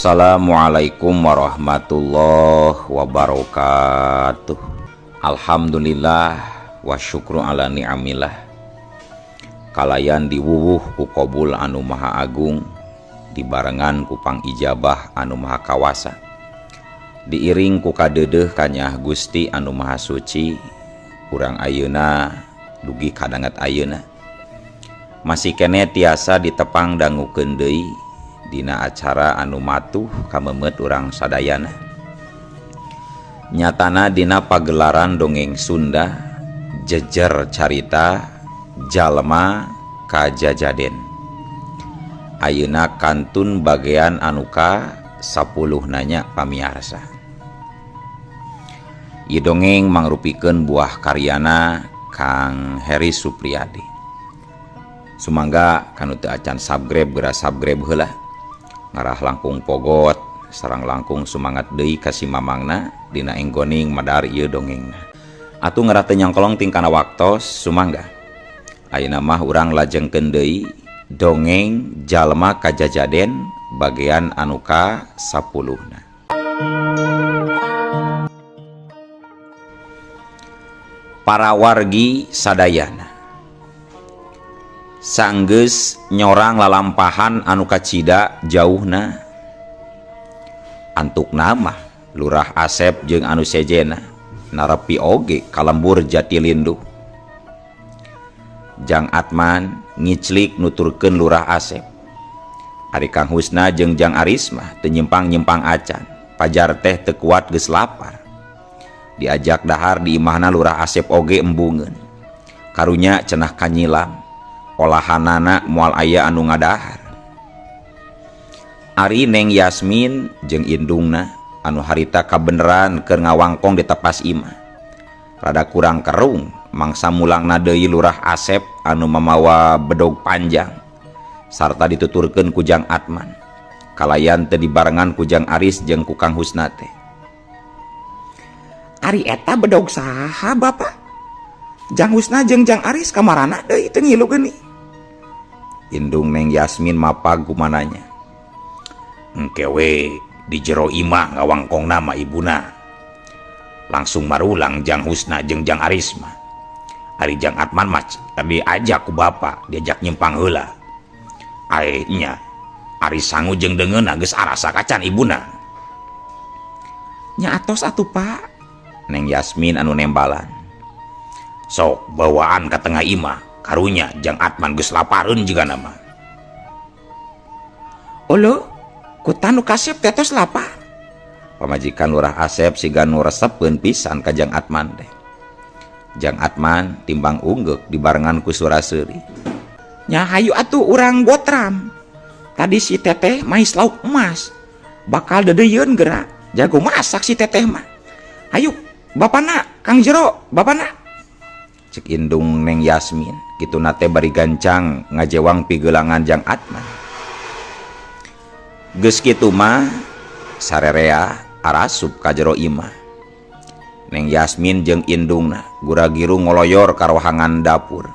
Assalamualaikum warahmatullahi wabarakatuh. Alhamdulillah wa syukru ala ni'amillah. Kalayan diwuwuh ku kobul anu maha agung, dibarengan ku pangijabah anu maha kawasa, diiring ku kadeudeuh kanyah Gusti anu maha suci. Urang ayeuna dugi kadanget ayeuna masih kene tiasa ditepang dangukeun deui dina acara anu matuh kamemet urang sadayana, nyatana dina pagelaran dongeng Sunda Jejer Carita Jalma Kajajaden. Ayeuna kantun bagian anu ka 10 nanya pamiarsa. Ieu dongeng mangrupikeun buah karyana Kang Heri Supriyadi. Sumangga kanu teu acan subscribe, geura subscribe heula, ngarah langkung pogot sareng langkung sumangat deui ka si mamangna dina enggoning madar ieu dongengna. Atuh ngarah teu nyangkolong tingkana waktos, sumangga ayeuna mah urang lajengkeun deui dongeng Jalma Kajajaden bagian anu ka 10-na. Para wargi sadayana, sanggeus nyorang lalampahan anu kacida jauhna, antuk nama Lurah Asep jeung anu sejena narepi oge kalembur Jatilinduh. Jang Atman ngiclik nuturkeun Lurah Asep, ari Kang Husna jeung Jang Aris mah teu nyimpang-nyimpang acan, pajar teh teu kuat geus lapar. Diajak dahar di imahna Lurah Asep oge embungeun, karunya cenah kanyilam olahanana moal aya anu ngadahar. Ari Neng Yasmin jeung indungna anu harita kabeneran keur ngawangkong di tepas imah rada kurang kerung mangsa mulangna deui Lurah Asep anu mamawa bedog panjang sarta dituturkeun ku Jang Atman kalayan teu dibarengan ku Jang Aris jeung ku Kang Husna teh. Ari eta bedog saha Bapak? Jang Husna jeung Jang Aris kamarana deui teu ngilu geuning. Indung Neng Yasmin mapag kumananya. Engke we di jero imah ngawangkong nama ibuna. Langsung marulang Jang Husna jeung Jang Aris mah. Ari Jang Atman mah diajak ku bapak, diajak nyimpang heula. Ae nya ari sangu jeung deungeunna geus arasa kacan ibuna. Nya atos atuh Pak. Neng Yasmin anu nembalan. Sok bawaan ka tengah imah, karunya Jang Atman geus lapareun jiga nama. Olo, kutan nu kasep teh tos lapar. Pamajikan Lurah Asep siga nu resepeun pisan ka Jang Atman teh. Jang Atman timbang unggeuk dibarengan ku sura-seuri. Nya hayu atuh urang botram. Tadi si teteh mais lauk emas. Bakal deudeuyeun geura. Jago masak si teteh mah. Hayu bapana Kang Jero, bapana. Cek indung Neng Yasmin, kitu nate bari gancang ngajewang pigelangan Jang Atman. Geus kitu mah sarerea arasup ka jero imah. Neng Yasmin jeung indungna gura-giru ngoloyor ka rohangan dapur.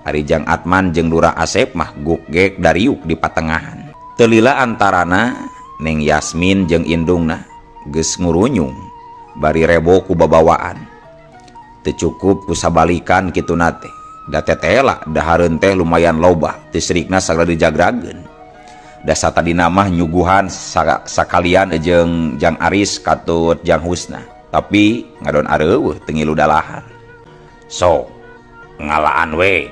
Ari Jang Atman jeung Lurah Asep mah gugek dariuk di patengahan. Teu lila antarana Neng Yasmin jeung indungna geus ngurunyung bari rebo ku babawaan. Teu cukup ku sabalikan kitu nate. Da tetela dahareun teh lumayan loba, teu srikna sagala dijagrageun. Da satadina mah nyuguhan sakalian jeung Jang Aris katut Jang Husna, tapi ngadon areueuh teu ngilu dalahar. Sok ngalaan we,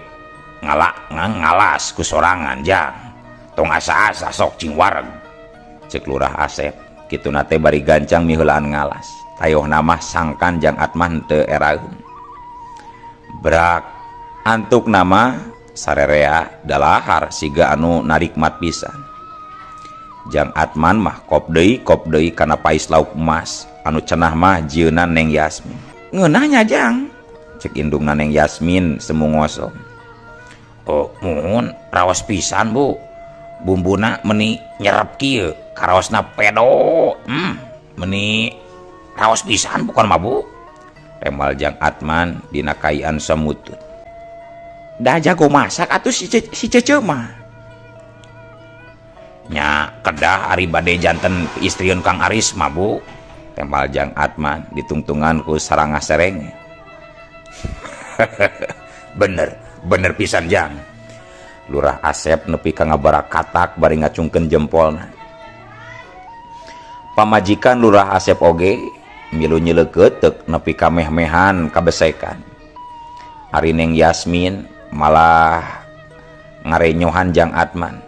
ngala ngalas ku sorangan Jang. Tong asa-asa sok cing wareg. Cek Lurah Asep, kitu nate bari gancang miheulaan ngalas. Tayohna mah sangkan Jang Atman teu eraeun. Brak antuk nama sarerea dalahar siga anu narikmat pisan. Jang Atman mah kop deui kana pais lauk emas anu cenah mah jieunan Neng Yasmin. Ngeunah nya Jang, cek indungna Neng Yasmin semu ngosong. Oh, muhun raos pisan Bu. Bumbuna meni nyerep kieu, karaosna pedo. Meni raos pisan bukan mah Bu. Remal Jang Atman dina kaian samutut. Da jago masak atuh si Cece mah. Nya kedah ari bade janten istrieun Kang Aris mah Bu. Tempal Jang Atman ditungtungan ku sarangah sereng. Bener, bener pisan Jang. Lurah Asep nepi ka ngabarakatak bari ngacungkeun jempolna. Pamajikan Lurah Asep oge milu nyeleukeuteup nepi ka meh-mehan kabesekan. Ari Neng Yasmin malah ngarenyohan Jang Atman.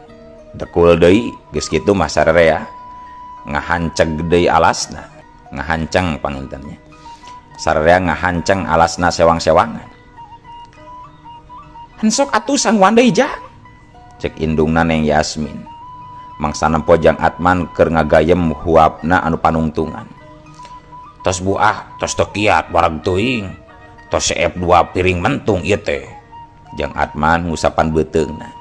Dekul deui geus kitu mah sararea ngahanceg deui alasna, ngahanceng panginten nya. Sararea ngahanceng alasna sewang-sewangan. Hensok atuh sanguan deui Jang. Cek indungna Neng Yasmin. Mangsa nempo Jang Atman keur ngagayem huapna anu panungtungan. Tos Bu ah, tos teu kiat wareg teuing. Tos seep 2 piring mentung ieu teh. Jang Atman ngusapan beuteungna.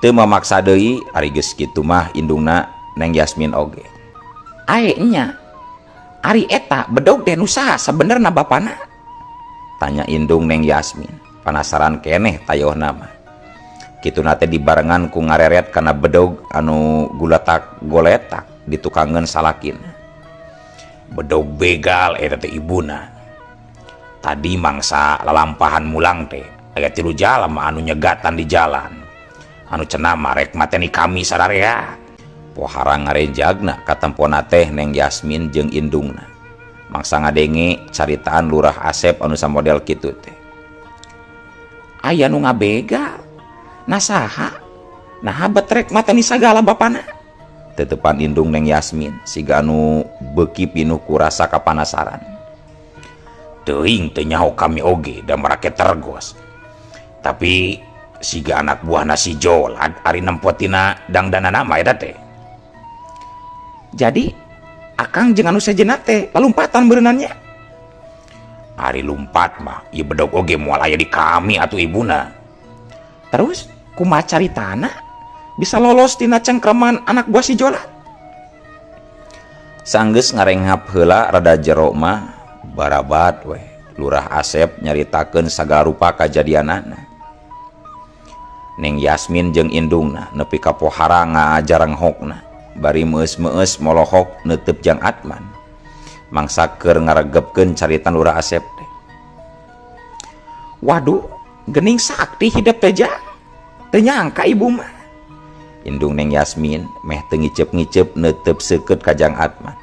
Teu mamaksa deui ari geus kitu mah indungna Neng Yasmin oge. Ae nya. Ari eta bedog teh nu saha sabenerna bapana? Tanya indung Neng Yasmin. Panasaran keneh tayohna mah. Kituna teh dibarengan ku ngareret kana bedog anu gulatak goletak ditukangeun salakina. Bedog begal eta teh ibuna. Tadi mangsa lalampahan mulang teh aya 3 jalma anu nyegatan di jalan. Anu cenah mah rek mateni kami sararea. Pohara ngarejagna katempona teh Neng Yasmin jeung indungna. Mangsa ngadenge caritaan Lurah Asep anu samodel kitu teh. Aya nu ngabegal. Nah saha? Naha bet rek mateni sagala bapana? Tetepan indung Neng Yasmin siga anu beuki pinuh ku rasa kapanasaran. Teuing teu nyaho kami oge da marake tergos. Tapi siga anak buahna si Jolat ari nempo tina dangdanana mah eta teh. Jadi akang jeung anu sejenna teh lalumpatan beureunannya. Ari lumpat mah ieu bedog oge moal aya di kami atuh ibuna. Terus kumaha caritana bisa lolos tina cengkraman anak buah si Jolat? Sanggeus ngarenghap heula rada jero mah barabat weh Lurah Asep nyaritakeun sagala rupa kajadianana. Neng Yasmin jeung indungna nepi ka pohara ngajarenghokna bari meus-meus molohok neuteub Jang Atman. Mangsa keur ngaregepkeun carita Lurah Asep teh. Waduh, gening sakti hidep teh Jang. Teu nyangka ibu mah. Indung Neng Yasmin meh teu ngiceup-ngiceup neuteub seukeut ka Jang Atman.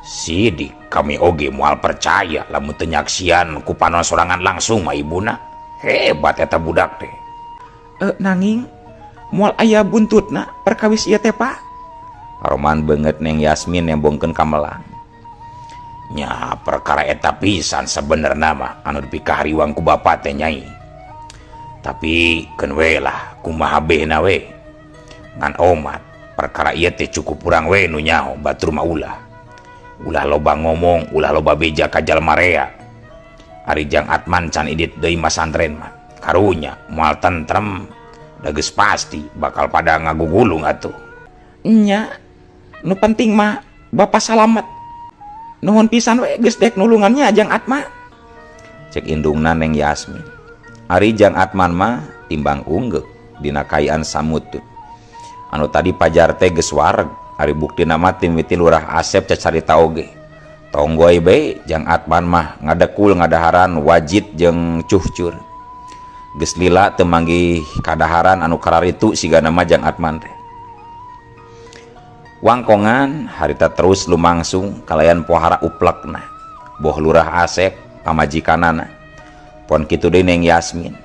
Sidik kami oge moal percaya lamun teu nyaksian ku panon sorangan langsung mah ibuna. Hebat eta budak teh. Nanging moal aya buntutna perkawis ieu teh Pak. Paroman beungeut Neng Yasmin nembongkeun kamelang. Nya perkara eta pisan sabenerna mah anu dipikahariwang ku bapa teh nyai. Tapi keun we lah kumaha behna we. Ngan omat perkara ieu teh cukup urang we nu nyaho batur mah ulah. Ulah loba ngomong, ulah loba beja ka jalma rea. Ari Jang Atman can idit deui masantren mah. Karunya moal tentrem, da geus pasti bakal pada ngagugulung atuh. Nya, nu penting mah bapa salamet. Nuhun pisan we geus dek nulungannya Jang Atman. Cek indungna Neng Yasmin. Ari Jang Atman mah timbang unggeuk dina kayaan samutut. Anu tadi pajar teh geus wareg, ari buktina mah timiti Lurah Asep cacarita oge. Tonggoy be Jang Atman mah ngadekul ngadaharan wajit jeung cuhcur. Geus lila teu manggih kadaharan anu kararitu sigana mah Jang Atman teh. Wangkongan harita terus lumangsung kalayan pohara uplekna. Boh Lurah Asep pamajikanana. Pon kitu deui Neng Yasmin.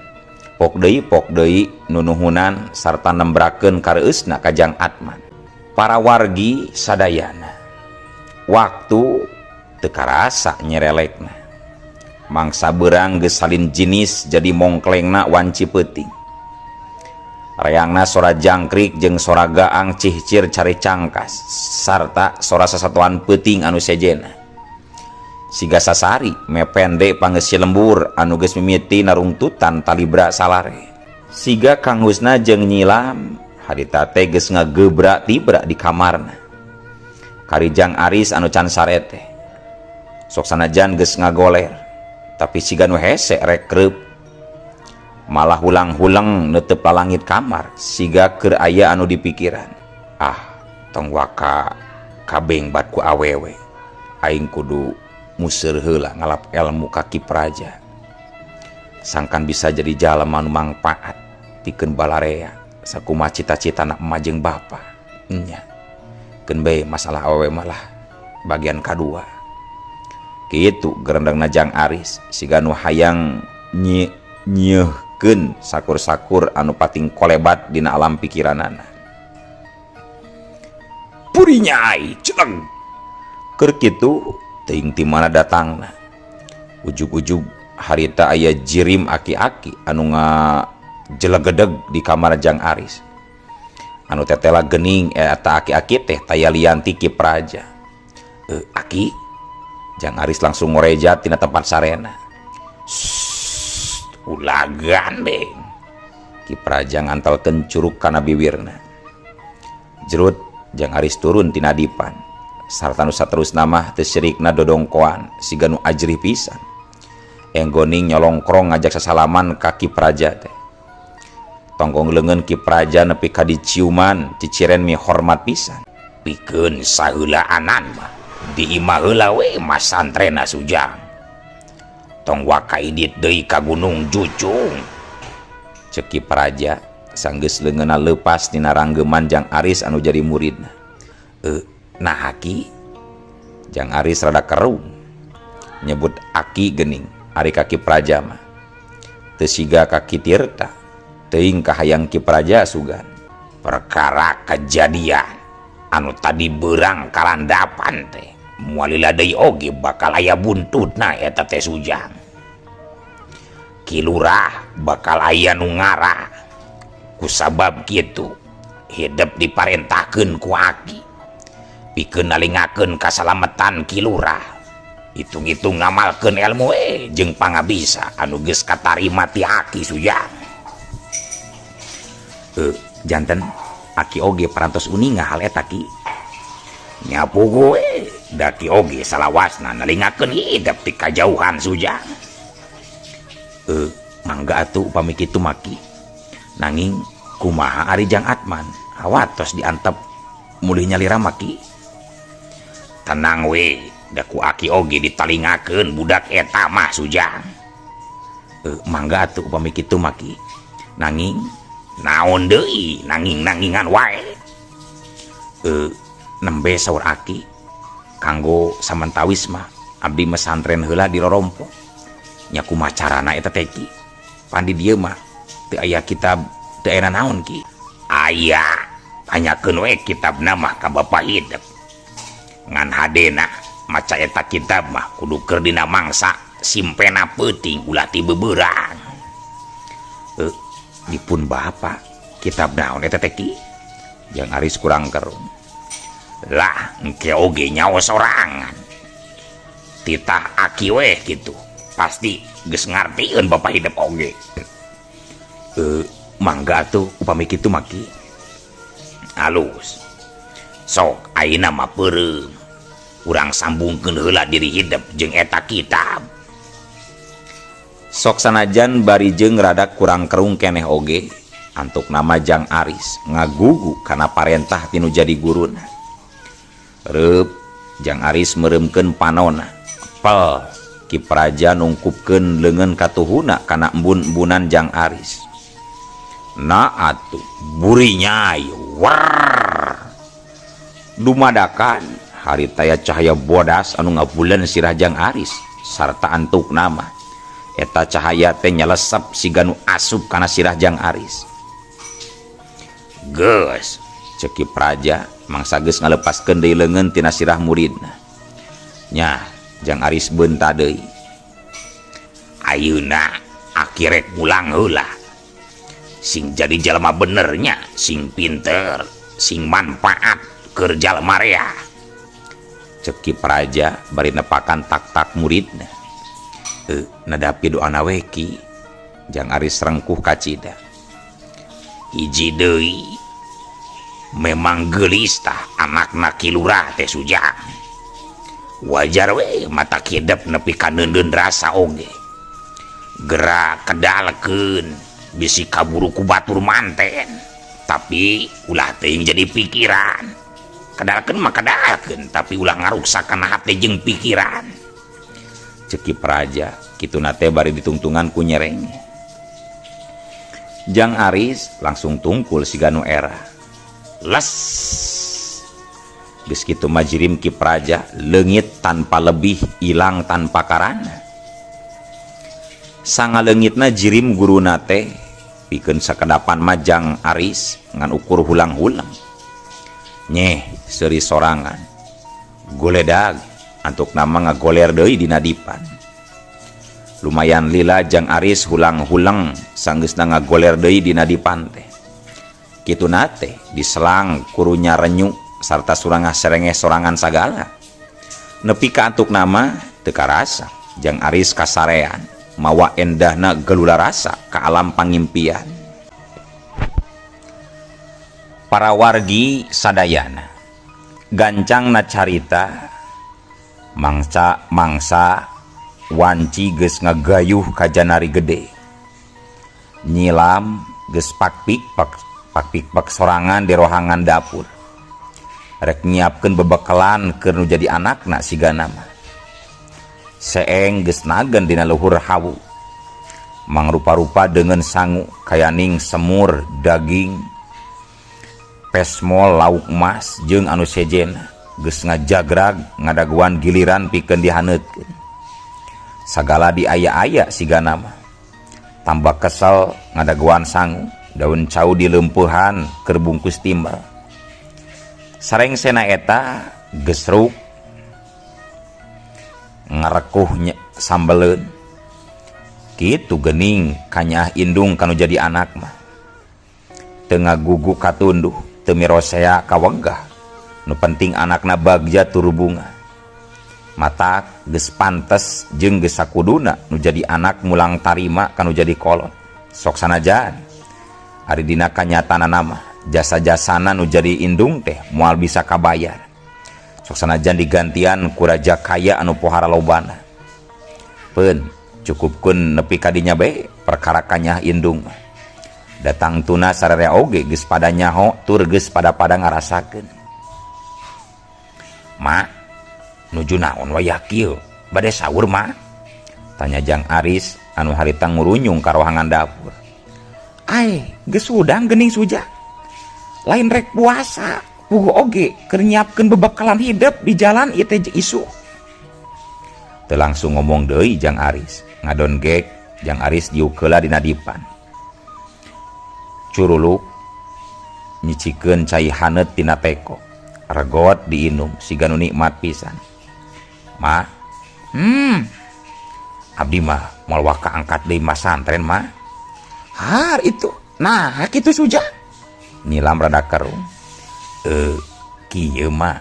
Pok deui nunuhunan sarta nembrakeun kareueusna ka Jang Atman. Para wargi sadayana. Waktu teu karasa nyerelekna. Mangsa beurang geus salin jinis jadi mongklengna wanci peuting. Reangna sora jangkrik jeung sora gaang cihcir cari cangkas sarta sora sasatoan peuting anu sejena. Siga sasari mepende pangeusi lembur anu geus mimiti narungtutan talibra salare. Siga Kang Husna jeung nyilam harita teh geus ngagebra tibra di kamarna. Karijang Aris anu can sare teh. Sok sanajan geus ngagoler tapi siga nu hese rek kreup. Malah hulang-huleng neuteup lalangit kamar siga keur aya anu dipikiran. Ah, tong waka kabengbat ku awewe. Aing kudu museur heula ngalap elmu ka Ki Praja. Sangkan bisa jadi jalma nu mangpaat pikeun balarea sakumaha cita-citana emak jeung bapa. Nya. Keun bae masalah awewe malah bagian kadua. Kitu gerendengna Jang Aris siga nu hayang nyeuhkeun sakur-sakur anu pating kolebat dina alam pikiranana. Buri nyai celeng. Keur kitu teuing ti mana datangna. Ujug-ujug harita aya jirim aki-aki anu ngajelegedeg di kamar Jang Aris. Anu tetela gening eta aki-aki teh taya lian ti Ki Praja. Aki Jang Aris langsung ngoreja tina tempat sarena. Sst, ulah gandeng. Ki Praja ngantelkeun curug kana biwirna. Jerut Jang Aris turun tina dipan. Sarta nu saterusna mah teu sirikna dodongkoan siga nu ajrih pisan. Enggoning nyolongkrong ngajak sasalaman ka Ki Praja teh. Tonggong leungeun Ki Praja nepi ka diciuman ciciren mi hormat pisan. Pikeun saheulaanan mah di imah heula we masantrena Sujang. Tong waka idit deui ka Gunung Jucung. Ceuk Ki Praja sanggeus leungeunna leupas tina ranggeman Jang Aris anu jadi muridna. Nah aki Jang Aris rada kerung nyebut aki gening ari ka Ki Praja mah. Teu siga ka Ki Tirta teuing kahayang Ki Praja sugan. Perkara kejadian anu tadi beurang kalandapan teh moal lila deui oge bakal aya buntutna eta teh Sujang. Ki Lurah bakal aya nu ngarah. Kusabab kitu hidep diparentahkeun ku aki pikeun nalingakeun kasalametan Ki Lurah. Hitung-hitung ngamalkeun elmu jeung pangabisa anu geus katarima ti aki Sujang. Janten aki oge parantos uninga hal eta ki. Nya puguh we da ki oge salawasna nalingakeun hidep ti kajauhan Sujang. Mangga atuh upami kitu maki. Nanging kumaha ari Jang Atman hawatos diantep mulih nyalira maki. Tenang we da ku aki oge ditalingakeun budak eta mah Sujang. Mangga atuh upami kitu maki. Nanging naon deui nanging-nangingan wae. Nembe saur aki kanggo samantawis mah abdi mesantren heula di rorompok. Nya kumaha carana eta teh ki? Pan di dieu mah teu aya kitab, teu aya nanaon ki. Aya, tanyakeun we kitabna mah ka Bapak hidep. Ngan hadena maca eta kitab mah kudu keur dina mangsa simpena peuting ulah ti beberang. Dipun Bapak kitab naon eta teh ki? Jang Aris kurang kerung. Lah engke oge nyawa sorangan. Titah aki weh kitu. Pasti geus ngartieun Bapak hidep oge. Mangga atuh upami kitu maki. Alus. Sok ayeuna mah peureum. Urang sambungkeun heula diri hidep jeung eta kitab. Sok sanajan bari jeung rada kurang kerung keneh oge, antuk nama Jang Aris ngagugu kana parentah tinu jadi guruna. Reup Jang Aris meureumkeun panona. Pel Ki Praja nungkupkeun leungeun katuhuna kana embun-embunan Jang Aris. Na atuh buri nyai wer. Dumadakan harita aya cahaya bodas anu ngabuleun sirah Jang Aris sarta antuk nama. Eta cahaya teh nyelesep siga nu asup kana sirah Jang Aris. Geus ceuk Ki Praja mangsa geus ngalepaskeun deui leungeun tina sirah muridna. Nya Jang Aris beunta deui. Ayeuna aki rek mulang heula. Sing jadi jalma benernya, sing pinter, sing manfaat keur jalma rea. Ceuk Ki Praja bari nepakan tak-tak muridna. Nadapi doana we ki. Jang Aris rengkuh kacida. Hiji deui memang geulis tah anakna Ki Lurah teh Sujang. Wajar we mata kidep nepi ka neundeun rasa oge. Gerak kedalkeun Bisi kaburu ku batur manten. Tapi ulah teuing jadi pikiran. Kadalkeun mah kadalkeun, tapi ulah ngaruksak kana hate jeung pikiran. Cek Ki Praja, kituna teh bari ditungtungan ku nyereng. Jang Aris langsung tungkul siga nu era. Les. Geus kitu mah jirim Ki Praja leungit tanpa lebih, ilang tanpa karana. Sangaleungitna jirim guruna teh pikeun sakedapan mah Jang Aris ngan ukur hulang-huleng. Nyeh seuri sorangan. Goledag antukna mah ngagoler deui dina dipan. Lumayan lila Jang Aris hulang-huleng sanggeusna ngagoler deui dina dipan teh. Kituna teh diselang kurunya renyu sarta surangah serengeh sorangan sagala. Nepi ka antukna mah teu karasa Jang Aris kasarean mawa endahna gelula rasa ka alam pangimpian. Para wargi sadayana gancangna carita mangsa mangsa wanci geus ngagayuh ka janari gede. Nyilam geus pakpik-pak pakpik-pak sorangan di rohangan dapur. Rek nyiapkeun bebekalan keur nu jadi anakna sigana mah. Seeng geus nagen dina luhur hawu. Mangrupa-rupa dengan sangu kayaning semur daging pesmol lauk emas jeung anu sejena geus ngajagrag ngadaguan giliran pikeun dihaneutkeun. Sagala diaya-aya sigana mah. Tambah kesel ngadaguan sangu daun cau dileumpehan keur bungkus timbel. Sarengsena eta gesruk ngarekuh sambeleun. Kitu geuning kanyaah indung kanu jadi anak mah. Teu ngagugu katunduh, teu mirosea kawegah. Nu penting anakna bagja tur bunga. Matak geus pantes jeung geus sakuduna nu jadi anak mulang tarima kanu jadi kolot. Sok sanajan ari dina kanyataanana mah jasa-jasana nu jadi indung teh moal bisa kabayar. Sok sanajan digantian ku raja kaya anu pohara lobana. Peun cukupkeun nepi ka dinya bae perkara kanyah indung mah. Datang tuna sararea oge geus pada nyaho tur geus pada-pada ngarasakeun. Ma, nuju naon wayah kieu? Bade sahur ma? Tanya Jang Aris anu harita ngurunyung ka rohangan dapur. Ai, geus hudang geuning Suja. Lain rek puasa, puguh oge keur nyiapkeun bebekalan hidep di jalan ieu teh isuk. Teu langsung ngomong deui Jang Aris, ngadon gek Jang Aris diuk heula dina dipan. Curuluk nyicikeun cai haneut tina teko. Regot diinum siga nu nikmat pisan. Ma, abdi mah moal waka angkat deui masantren ma. Har itu, nah kitu Suja. Nilam rada kerung. Kieu mah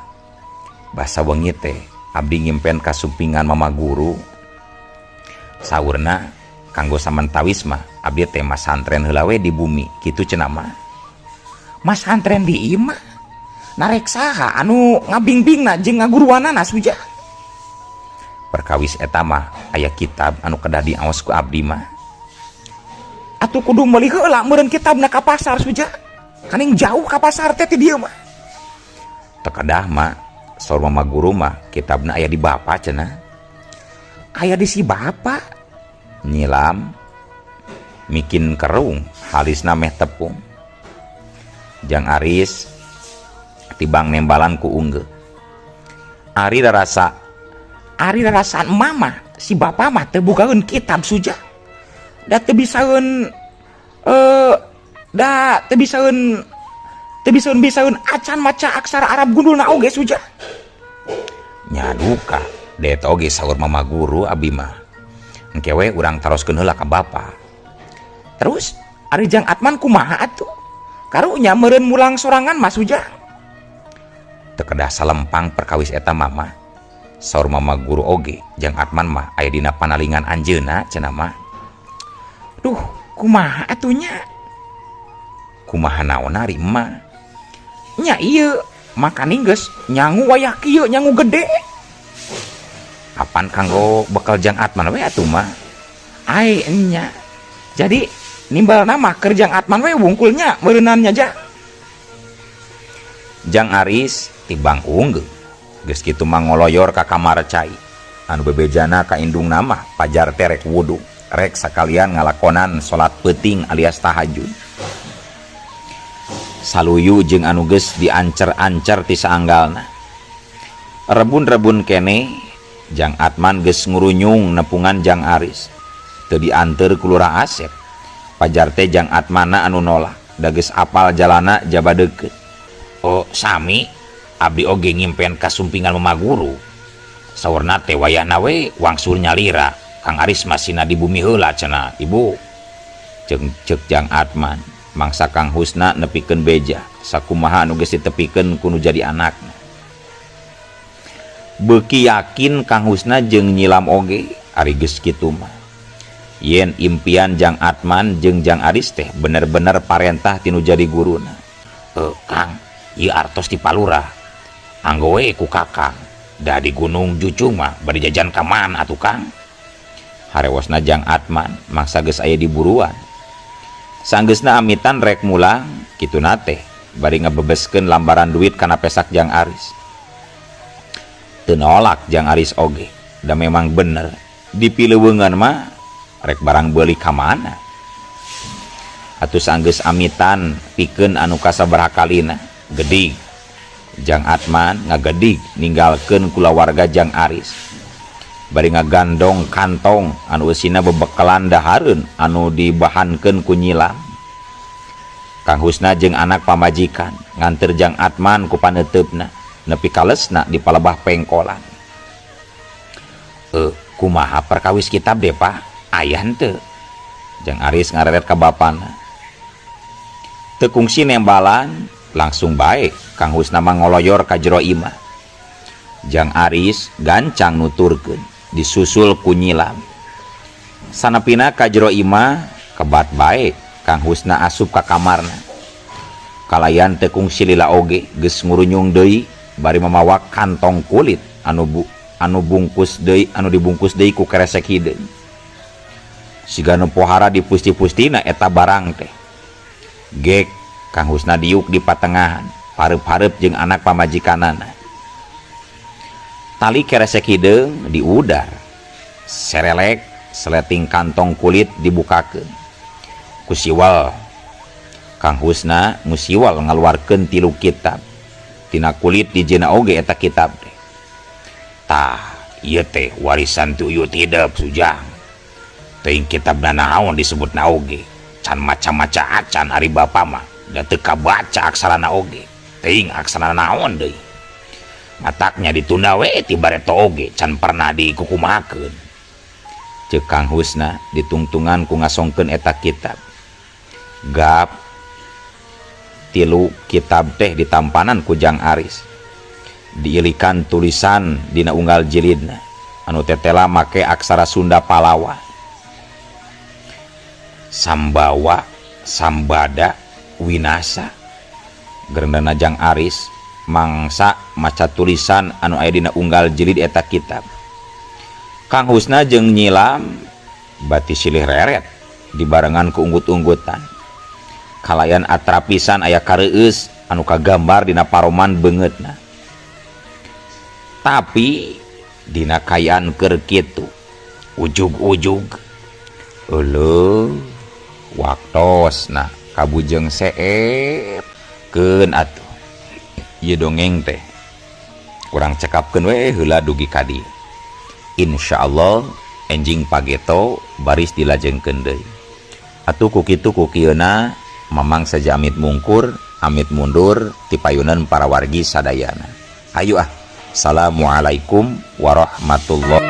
basa wengi teh abdi ngimpen kasumpingan mama guru. Saurna kanggo samantawis mah abdi teh masantren heula we di bumi kitu cenah mah. Masantren di imah narek saha anu ngabingbingna jeung ngaguruanana Suja. Perkawis eta mah aya kitab anu kedah diaos ku abdi mah. Atuh kudu meuli heula meureun kitabna ka pasar Suja. Kaning jauh ka pasar teh ti dieu mah. Teu kedah mah saur mama guru mah kitabna aya di bapa cenah. Aya di si bapa. Nyilam mikin kerung halisna meh tepung. Jang Aris tibang nembalan ku unggeu. Ari rarasa ari rarasaan mama si bapa mah teu bukaeun kitab Suja. Da teu bisaeun da teu bisaeun teu bisaeun bisaeun acan maca aksara Arab gundulna oge Suja. Nya duka det oge saur mama guru abi mah. Engke we urang taroskeun heula ka bapa. Terus ari Jang Atman kumaha atuh? Karunya meureun mulang sorangan mah Suja. Teu kedah salempang perkawis eta mama. Saur mama guru oge Jang Atman mah aya dina panalingan anjeunna cenah mah. Duh, kumaha atuh nya? Kumaha naon ari emak? Nya ieu makaning geus nyangu wayah kieu nyangu gede. Apan kanggo bekal Jang Atman we atuh mah? Ai nya. Jadi Nimbalna mah keur Jang Atman we wungkul nya meureunan nya ja. Jang Aris tibang unggeuh. Geus kitu mah ngoloyor ka kamar cai. Anu bebejana ka indungna mah pajar teh rek wudu, rek sakalian ngalakonan salat peuting alias tahajud. Saluyu jeung anu geus diancer-ancer ti saanggalna. Rebun-rebun keneh Jang Atman geus ngurunyung nepungan Jang Aris. Teu dianteur ku Lurah Asep. Pajar teh Jang Atmanna anu nolak, da geus apal jalana jaba deukeut. Oh, sami abdi oge ngimpen kasumpingan mamaguru. Saurna teh wayahna we wangsul nyalira. Kang Aris masihna di bumi heula cenah, Ibu. Ceuk ceuk Jang Atman, mangsa Kang Husna nepikeun beja sakumaha anu geus ditepikeun ku nu jadi anakna. Beuki yakin Kang Husna jeung nyilam oge ari geus kitu mah. Yen impian Jang Atman jeung Jang Aris teh bener-bener parentah ti nu jadi guruna. Kang, ieu artos ti Palurah. Anggo we ku Kakang. Da di Gunung Jucung mah bade jajan ka mana atuh Kang? Harewosna Jang Atman mangsa geus aya di buruan. Sanggeusna amitan rek mulang kituna teh bari ngebebeskeun lambaran duit kana pesak Jang Aris. Teu nolak Jang Aris oge, da memang bener di pileuweungan mah rek barang beuli ka mana. Atuh sanggeus amitan pikeun anu kasabaraha kalina gedig. Jang Atman ngagedig ninggalkeun kulawarga Jang Aris. Bari ngagandong kantong anu eusina bebekalan dahareun anu dibahankeun ku nyilam. Kang Husna jeung anak pamajikan nganteur Jang Atman ku paneuteup-na nepi kalesna di palebah pengkolan. Kumaha perkawis kitab deh Pak? Aya henteu? Jang Aris ngareret ka bapana. Teu kungsi nembalan langsung bae Kang Husna mah ngoloyor ka jero imah. Jang Aris gancang nuturkeun disusul ku nyilam. Sanepina ka jero imah kebat bae Kang Husna asup ka kamarna. Kalayan teu kungsi lila oge geus ngurunyung deui bari mamawa kantong kulit anu bu, anu bungkus deui anu dibungkus deui ku keresek hideung. Siga nu pohara dipusti-pustina eta barang teh. Gek Kang Husna diuk di patengahan, pareup-pareup jeung anak pamajikanana. Tali keresek hideung diudar. Serelek seleting kantong kulit dibukakeun. Ku siwal Kang Husna ngusiwal ngaluarkeun tilu kitab. Tina kulit dijieunna oge eta kitab teh. Tah, ieu teh warisan ti Uyut hidep Sujang. Teuing kitabna naon disebutna oge. Can maca-maca acan ari bapa mah. Da teu kabaca aksarana oge. Teuing aksarana naon deui. Mataknya ditunda we ti bareto oge can pernah dikukumahakeun. Ceuk Kang Husna ditungtungan ku ngasongkeun eta kitab. Gap tilu kitab teh ditampanan ku Jang Aris. Diilikan tulisan dina unggal jilidna anu tetela make aksara Sunda Palawa. Sambawa Sambada Winasa. Gerendana Jang Aris mangsa maca tulisan anu aya dina unggal jilid eta kitab. Kang Husna jeung nyilam bati silih reret dibarengan ku unggut-unggutan. Kalayan atrapisan aya kareueus anu kagambar dina paroman beungeutna. Tapi dina kaayaan keur kitu ujug-ujug euleuh waktosna kabujeng seep keun atuh. Ieu dongeng teh kurang cekapkeun we heula dugi ka dieu. Insyaallah enjing pageto baris dilajengkeun deui. Atuh ku kitu ku kieuna Mamang saja amit mungkur, amit mundur ti payunan para wargi sadayana. Hayu ah. Assalamualaikum warahmatullahi.